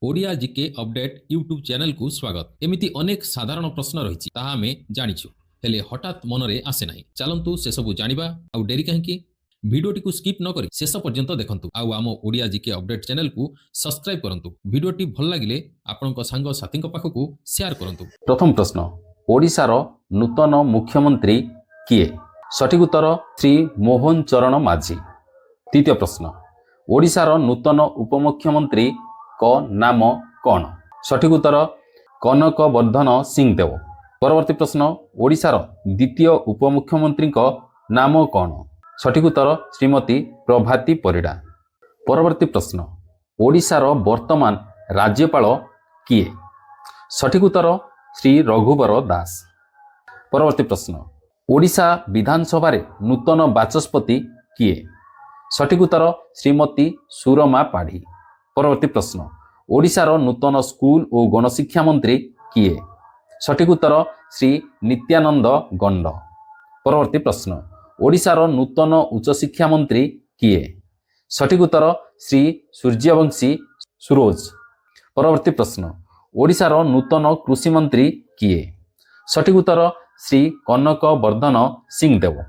Odia GK update YouTube ଚ୍ୟାନେଲକୁ ସ୍ୱାଗତ। ଏମିତି ଅନେକ ସାଧାରଣ ପ୍ରଶ୍ନ ରହିଛି, ତାହା ଆମେ ଜାଣିଛୁ, ହେଲେ ହଠାତ୍ ମନରେ ଆସେ ନାହିଁ। ଚାଲନ୍ତୁ ସେସବୁ ଜାଣିବା। ଆଉ ଡେରି କାହିଁକି? ଭିଡ଼ିଓଟିକୁ ସ୍କିପ୍ ନ କରି ଶେଷ ପର୍ଯ୍ୟନ୍ତ ଦେଖନ୍ତୁ ଆଉ ଆମ ଓଡ଼ିଆ ଜିକେ ଅପଡେଟ୍ ଚ୍ୟାନେଲକୁ ସବସ୍କ୍ରାଇବ୍ କରନ୍ତୁ। ଭିଡ଼ିଓଟି ଭଲ ଲାଗିଲେ ଆପଣଙ୍କ ସାଙ୍ଗସାଥୀଙ୍କ ପାଖକୁ ସେୟାର କରନ୍ତୁ। ପ୍ରଥମ ପ୍ରଶ୍ନ, ଓଡ଼ିଶାର ନୂତନ ମୁଖ୍ୟମନ୍ତ୍ରୀ କିଏ? ସଠିକ ଉତ୍ତର, ଶ୍ରୀ ମୋହନ ଚରଣ ମାଝୀ। ଦ୍ୱିତୀୟ ପ୍ରଶ୍ନ, ଓଡ଼ିଶାର ନୂତନ ଉପମୁଖ୍ୟମନ୍ତ୍ରୀଙ୍କ ନାମ କ'ଣ? ସଠିକ ଉତ୍ତର, କନକ ବର୍ଦ୍ଧନ ସିଂଦେଓ। ପରବର୍ତ୍ତୀ ପ୍ରଶ୍ନ, ଓଡ଼ିଶାର ଦ୍ୱିତୀୟ ଉପମୁଖ୍ୟମନ୍ତ୍ରୀଙ୍କ ନାମ କ'ଣ? ସଠିକ ଉତ୍ତର, ଶ୍ରୀମତୀ ପ୍ରଭାତୀ ପରିଡ଼ା। ପରବର୍ତ୍ତୀ ପ୍ରଶ୍ନ, ଓଡ଼ିଶାର ବର୍ତ୍ତମାନ ରାଜ୍ୟପାଳ କିଏ? ସଠିକ ଉତ୍ତର, ଶ୍ରୀ ରଘୁବର ଦାସ। ପରବର୍ତ୍ତୀ ପ୍ରଶ୍ନ, ଓଡ଼ିଶା ବିଧାନସଭାରେ ନୂତନ ବାଚସ୍ପତି କିଏ? ସଠିକ ଉତ୍ତର, ଶ୍ରୀମତୀ ସୁରମା ପାଢ଼ୀ। ପରବର୍ତ୍ତୀ ପ୍ରଶ୍ନ, ଓଡ଼ିଶାର ନୂତନ ସ୍କୁଲ ଓ ଗଣଶିକ୍ଷା ମନ୍ତ୍ରୀ କିଏ? ସଠିକ ଉତ୍ତର, ଶ୍ରୀ ନିତ୍ୟାନନ୍ଦ ଗଣ୍ଡ। ପରବର୍ତ୍ତୀ ପ୍ରଶ୍ନ, ଓଡ଼ିଶାର ନୂତନ ଉଚ୍ଚଶିକ୍ଷା ମନ୍ତ୍ରୀ କିଏ? ସଠିକ ଉତ୍ତର, ଶ୍ରୀ ସୂର୍ଯ୍ୟବଂଶୀ ସୁରୋଜ। ପରବର୍ତ୍ତୀ ପ୍ରଶ୍ନ, ଓଡ଼ିଶାର ନୂତନ କୃଷି ମନ୍ତ୍ରୀ କିଏ? ସଠିକ ଉତ୍ତର, ଶ୍ରୀ କନକ ବର୍ଦ୍ଧନ ସିଂଦେଓ।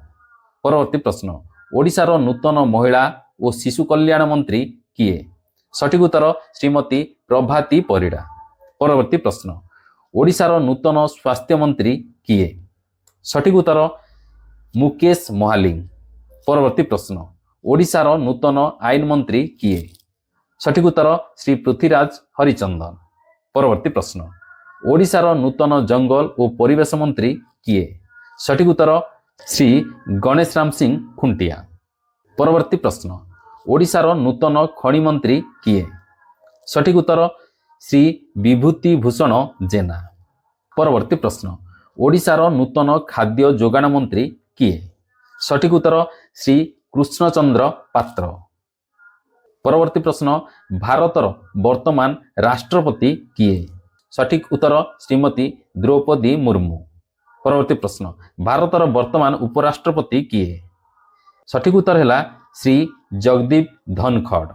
ପରବର୍ତ୍ତୀ ପ୍ରଶ୍ନ, ଓଡ଼ିଶାର ନୂତନ ମହିଳା ଓ ଶିଶୁ କଲ୍ୟାଣ ମନ୍ତ୍ରୀ କିଏ? ସଠିକ ଉତ୍ତର, ଶ୍ରୀମତୀ ପ୍ରଭାତୀ ପରିଡ଼ା। ପରବର୍ତ୍ତୀ ପ୍ରଶ୍ନ, ଓଡ଼ିଶାର ନୂତନ ସ୍ୱାସ୍ଥ୍ୟ ମନ୍ତ୍ରୀ କିଏ? ସଠିକ ଉତ୍ତର, ମୁକେଶ ମହାଲିଙ୍ଗ। ପରବର୍ତ୍ତୀ ପ୍ରଶ୍ନ, ଓଡ଼ିଶାର ନୂତନ ଆଇନ ମନ୍ତ୍ରୀ କିଏ? ସଠିକ ଉତ୍ତର, ଶ୍ରୀ ପୃଥ୍ୱୀରାଜ ହରିଚନ୍ଦନ। ପରବର୍ତ୍ତୀ ପ୍ରଶ୍ନ, ଓଡ଼ିଶାର ନୂତନ ଜଙ୍ଗଲ ଓ ପରିବେଶ ମନ୍ତ୍ରୀ କିଏ? ସଠିକ ଉତ୍ତର, ଶ୍ରୀ ଗଣେଶ ରାମ ସିଂ ଖୁଣ୍ଟିଆ। ପରବର୍ତ୍ତୀ ପ୍ରଶ୍ନ, ଓଡ଼ିଶାର ନୂତନ ଖଣି ମନ୍ତ୍ରୀ କିଏ? ସଠିକ ଉତ୍ତର, ଶ୍ରୀ ବିଭୂତି ଭୂଷଣ ଜେନା। ପରବର୍ତ୍ତୀ ପ୍ରଶ୍ନ, ଓଡ଼ିଶାର ନୂତନ ଖାଦ୍ୟ ଯୋଗାଣ ମନ୍ତ୍ରୀ କିଏ? ସଠିକ ଉତ୍ତର, ଶ୍ରୀ କୃଷ୍ଣଚନ୍ଦ୍ର ପାତ୍ର। ପରବର୍ତ୍ତୀ ପ୍ରଶ୍ନ, ଭାରତର ବର୍ତ୍ତମାନ ରାଷ୍ଟ୍ରପତି କିଏ? ସଠିକ ଉତ୍ତର, ଶ୍ରୀମତୀ ଦ୍ରୌପଦୀ ମୁର୍ମୁ। ପରବର୍ତ୍ତୀ ପ୍ରଶ୍ନ, ଭାରତର ବର୍ତ୍ତମାନ ଉପରାଷ୍ଟ୍ରପତି କିଏ? ସଠିକ ଉତ୍ତର ହେଲା ଶ୍ରୀ ଜଗଦୀପ ଧନଖଡ଼।